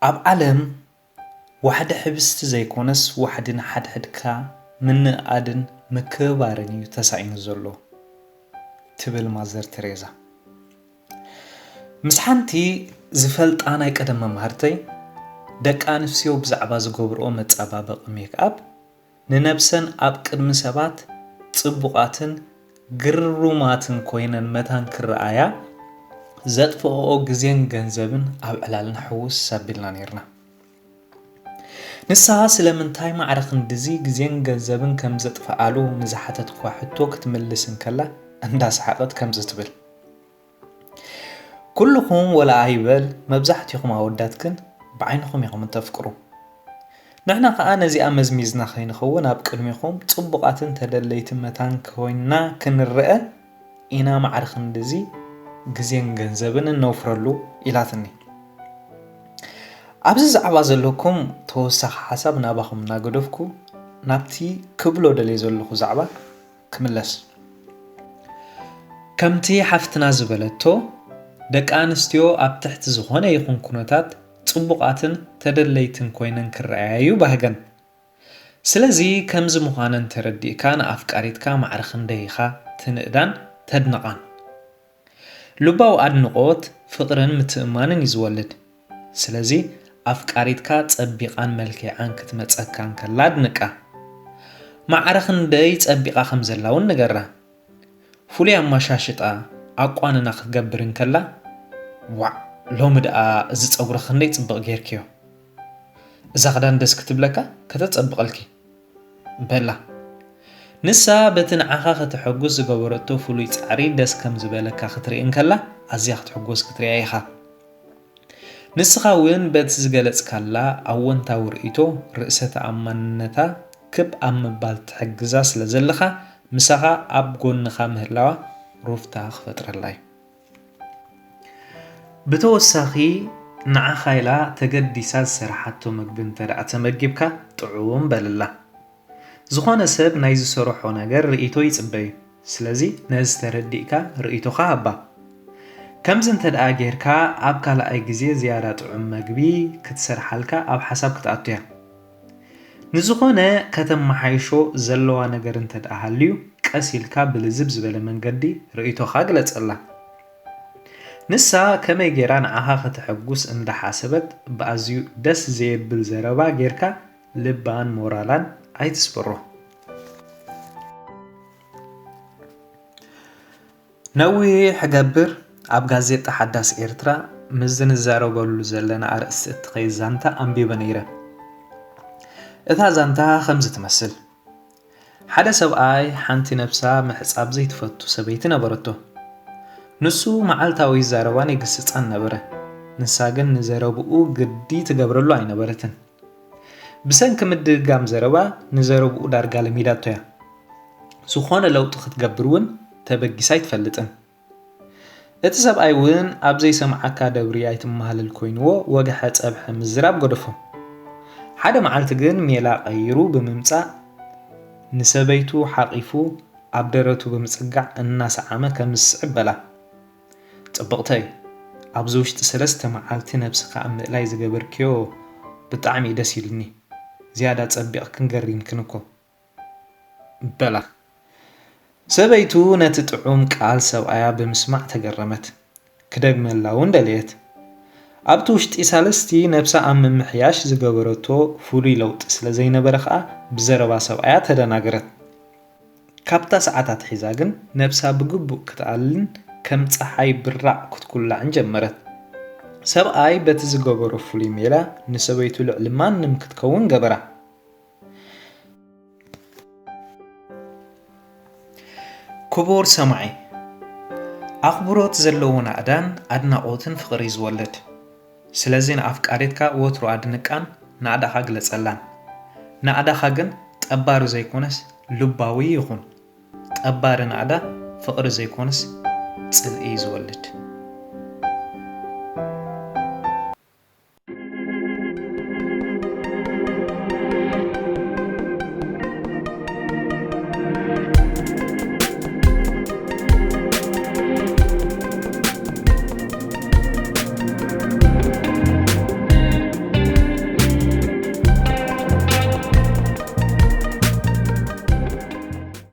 ኣብ ዓለም ዋሕዲ ሕብስቲ ዘይኮነስ ዋሕዲ ንሓድሕድካ ምንእኣድን ምክብባርን እዩ ተሳኢኑ ዘሎ ትብል ማዘር ቴሬዛ። ምስ ሓንቲ ዝፈልጣ ናይ ቀደም መምሃርተይ፣ ደቂ ኣንስትዮ ብዛዕባ ዝገብርኦ መጸባበቒ ሜክኣፕ ንነብሰን ኣብ ቅድሚ ሰባት ጽቡቓትን ግርሩማትን ኮይነን መታን ክረኣያ ዘጥፍኦኦ ግዜን ገንዘብን ኣብ ዕላልን ሕውስ ኣቢልና ነይርና። ንሳ ስለምንታይ ማዕረ ክንድዚ ግዜን ገንዘብን ከም ዘጥፍኣሉ ንዝሓተትኳ ሕቶ ክትምልስ እንከላ እንዳሰሓቐት ከምዚ ትብል። ኩልኹም ወላ ኣይበል መብዛሕትኹም ኣወዳት ግን ብዓይንኹም ኢኹም እተፍቅሩ። ንሕና ከኣ ነዚኣ መዝሚዝና ከይንኸውን ኣብ ቅድሚኹም ጽቡቓትን ተደለይቲ መታን ኮይንና ክንረአ ኢና ማዕረ ክንድዚ ግዜን ገንዘብን እነውፍረሉ ኢላትኒ። ኣብዚ ዛዕባ ዘለኩም ተወሳኺ ሓሳብ ናባኹም እናገደፍኩ ናብቲ ክብሎ ደልየ ዘለኹ ዛዕባ ክምለስ። ከምቲ ሓፍትና ዝበለቶ፣ ደቂ ኣንስትዮ ኣብ ትሕቲ ዝኾነ ይኹን ኩነታት ጽቡቓትን ተደለይትን ኮይነን ክረኣያ እዩ ባህገን። ስለዚ ከምዚ ምዃነን ተረዲእካ ንኣፍቃሪትካ ማዕረ ክንደይ ኢኻ ትንእዳን ተድንቓን። ልባዊ ኣድንቖት ፍቕርን ምትእምማንን እዩ ዝወልድ። ስለዚ ኣፍቃሪትካ ጸቢቓን መልኪዓን ክትመጸካ እንከላ ኣድንቃ። ማዕረ ክንደይ ጸቢቓ ከም ዘላ እውን ንገራ። ፍሉይ ኣማሻሽጣ ኣቋንና ክትገብር እንከላ፣ ዋዕ ሎሚ ደኣ እዚ ጸጉሪ ክንደይ ጽብቕ ጌርክዮ። እዛ ክዳን ደስ ክትብለካ ከተጸብቐልኪ በላ። ንሳ በቲ ንዓኻ ከተሐጉስ ዝገበረቶ ፍሉይ ጻዕሪ ደስ ከም ዝበለካ ክትርኢ እንከላ ኣዝያ ክትሕጎስ ክትሪኣ ኢኻ። ንስኻ እውን በቲ ዝገለጽካላ ኣወንታዊ ርእይቶ ርእሰ ተኣማንነታ ክብ ኣብ ምባል ትሕግዛ ስለ ዘለኻ ምሳኻ ኣብ ጎንኻ ምህላዋ ሩፍታ ክፈጥረላ እዩ። ብተወሳኺ ንዓኻ ኢላ ተገዲሳ ዝሰራሓቶ መግቢ እንተ ደኣ ተመጊብካ ጥዑም በልላ። ዝኾነ ሰብ ናይ ዝሰርሖ ነገር ርእይቶ ይጽበ እዩ። ስለዚ ነዚ ተረዲእካ ርእይቶኻ ሃባ። ከምዚ እንተ ደኣ ጌርካ ኣብ ካልኣይ ግዜ ዝያዳ ጥዑም መግቢ ክትሰርሓልካ ኣብ ሓሳብ ክትኣቱ እያ። ንዝኾነ ከተመሓይሾ ዘለዋ ነገር እንተ ደኣ ሃልዩ ቀስ ኢልካ ብልዝብ ዝበለ መንገዲ ርእይቶኻ ግለጸላ። ንሳ ከመይ ጌራ ንዓኻ ከተሐጉስ እንዳሓሰበት ብኣዝዩ ደስ ዘየብል ዘረባ ጌርካ ልባን ሞራላን ኣይትስብሮ። ነዊሕ ገብር ኣብ ጋዜጣ ሓዳስ ኤርትራ ምስ ዝንዛረበሉ ዘለና ኣርእስቲ እትኸይድ ዛንታ ኣንቢበ ነይረ። እታ ዛንታ ከምዚ ትመስል። ሓደ ሰብኣይ ሓንቲ ነብሳ ምሕጻብ ዘይትፈቱ ሰበይቲ ነበረቶ። ንሱ መዓልታዊ ይዛረባን ይግስጻን ነበረ። ንሳ ግን ንዘረብኡ ግዲ ትገብረሉ ኣይነበረትን። ብሰንኪ ምድግጋም ዘረባ ንዘረብኡ ዳርጋ ለሚዳቶ እያ። ዝኾነ ለውጢ ክትገብር እውን ተበጊሳ ኣይትፈልጥን። እቲ ሰብኣይ እውን ኣብ ዘይሰምዓካ ደብሪ ኣይትመሃለል ኮይንዎ ወግሐ ጸብሐ ምዝራብ ገደፎ። ሓደ መዓልቲ ግን ሜላ ቀይሩ ብምምጻእ ንሰበይቱ ሓቒፉ ኣብ ደረቱ ብምጽጋዕ እናሰዓመ ከምዚ ዝስዕብ በላ። ጽብቕተይ፣ ኣብዚ ውሽጢ ሰለስተ መዓልቲ ነብስኻ ኣብ ምእላይ ዝገበርክዮ ብጣዕሚ እዩ ደስ ኢሉኒ። ዝያዳ ጸቢቕክን ገሪምክን እኮ። በላ። ሰበይቱ ነቲ ጥዑም ቃል ሰብኣያ ብምስማዕ ተገረመት። ክደግመላ እውን ደለየት። ኣብቲ ውሽጢ ሳልስቲ ነብሳ ኣብ ምምሕያሽ ዝገበረቶ ፍሉይ ለውጢ ስለ ዘይነበረ ከኣ ብዘረባ ሰብኣያ ተደናገረት። ካብታ ሰዓት ኣትሒዛ ግን ነብሳ ብግቡእ ክትኣልን ከም ጸሓይ ብራቕ ክትኩላዕን ጀመረት። ሰብኣይ በቲ ዝገበሮ ፍሉይ ሜላ ንሰበይቱ ልዕሊ ማንም ክትከውን ገበራ። ክቡር ሰማዒ፣ ኣኽብሮት ዘለዎ ናእዳን ኣድናቖትን ፍቕሪ እዩ ዝወልድ። ስለዚ ንኣፍቃሪትካ ወትሩ ኣድንቃን ናእዳኻ ግለጸላን። ናእዳኻ ግን ጠባሪ ዘይኮነስ ልባዊ ይኹን። ጠባሪ ናእዳ ፍቕሪ ዘይኮነስ ጽልኢ እዩ ዝወልድ።